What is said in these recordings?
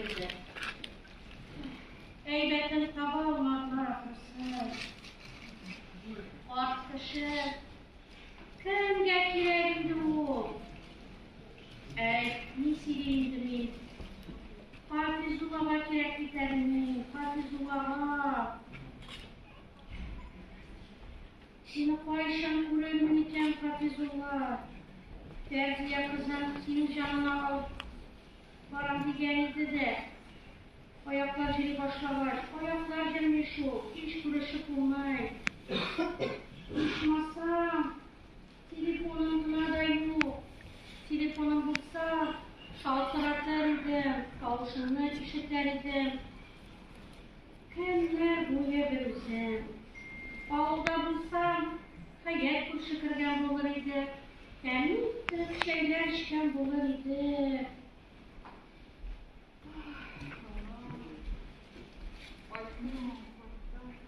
инде. Әйбәтен таба алмадылар ахрысы. Карт кеше кемгә кирәк инде ул? Әй, ни сөйли инде мин? Хафизуллага кирәк бит әле мин, Хафизуллага. Сине кайчан күрермен икән, Хафизулла? Фәрзия кызым синең җаныңа алып барам дигән иде дә, аяклар җыри башлагач, аяклар җөрми шул, һич күрешеп булмый. Ичмасам, телефоным гына да юк. Телефоным булса, шалтыратыр идем, тавышыңны ишетер идем. Көннәр буе берүзем. Авылда булсам, Хәят күрше кергән булыр иде, тәмле итеп чәйләр эчкән булыр идек.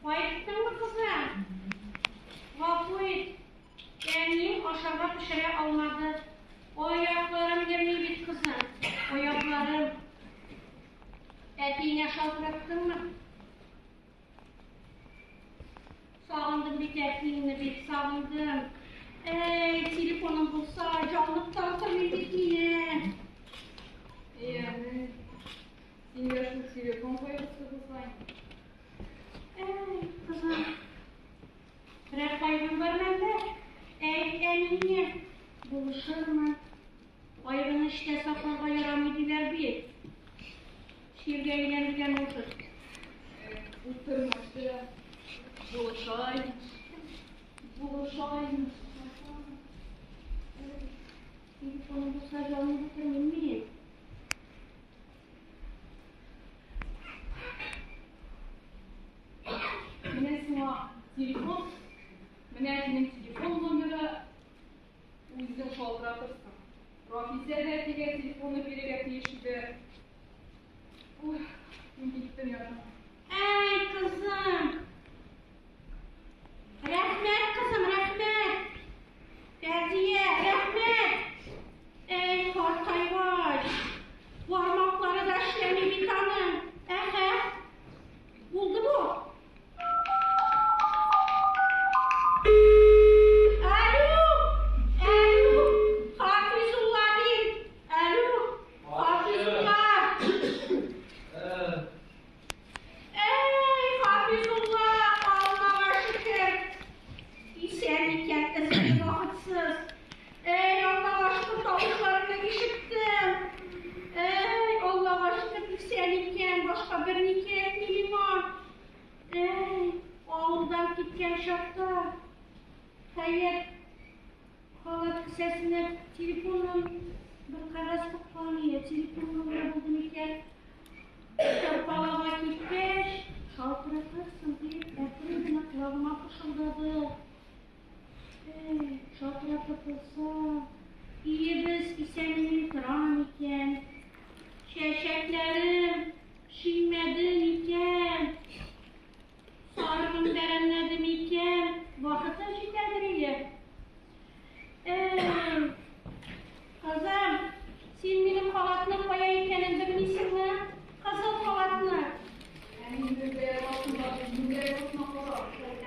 Кайттыңмы, кызым? Гафу ит, әниең ашарга пешерә алмады. Аякларым йөрми бит, кызым, аякларым. Әтиеңә шалтыраттыңмы? Сагындым бит әтиеңне бик сагындым. Әй, телефоным булса, җанлык та утырмый бит мине. Әй, син дә шул телефон кайгысы булса инде. Әй, кызым. Берәр кайгың бар мәллә? Әйт әниеңә, булышырмын. Кайгыны эчтә сакларга ярамый диләр бит. Чиргә әйләнергә мултыр. Утырмашы, булышай, булышай. Телефоным булса җанып утырмыйм мин. Менә сиңа телефон, менә синең телефон номеры, үзең шалтыратырсың. Рафисә дә әтигә телефонны бирергә тиеш иде. Ой, мин киттем ятам. Әй, кызым! Рәхмәт, кызым, рәхмәт! Фәрдия, рәхмәт! Әй, картайгач, бармаклары да эшләми бит аның. Әхә, булды бу. Алло! Алло! Хафизулла дим! Алло! Хафизулла! Әй, Хафизулла, Аллага шөкер! Исән икән, эзли вакытсыз. Әй, Аллага шөкер, тавышларыңны ишеттем. Әй, Аллага шөкер, исән икән, башка берни кирәкми миңа. Әй, авылдан киткән чакта Хәят халат кесәсенә телефоннан бер кәгазь тыккан иде. Телефон номеры булды микән? Калага киткәч, шалтыратырсың дип, әкрен генә колагыма пышылдады. Әй, шалтыратып булса, өебез исән-имин тора микән? Чәчәкләрем шиңмәде микән? Сарыгым бәрәнләде микән? Вакыты җитәдер иде. Әй, кызым, син минем халатның кая икәнен белмисеңме? Кызыл халатны.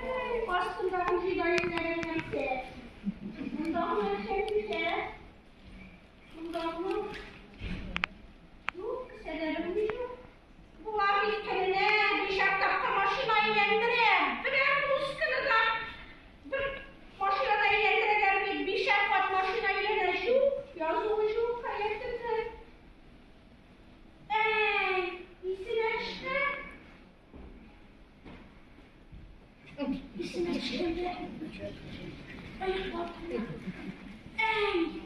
Әй, астындагы җидаеннәре нәрсә? Мондагы нәрсә кисә? Мондагы юк, кесәләрем юк. Болар бит көненә бишәр тапкыр машина әйләндерә. Берәр мускыны да бер машинада әйләндерәләр бит. Бишәр кат машина әйләнә. Юк, язуы юк, хәятемне. Әй, исемә төште. Исемә төшкәндә. Аяклар. Әй!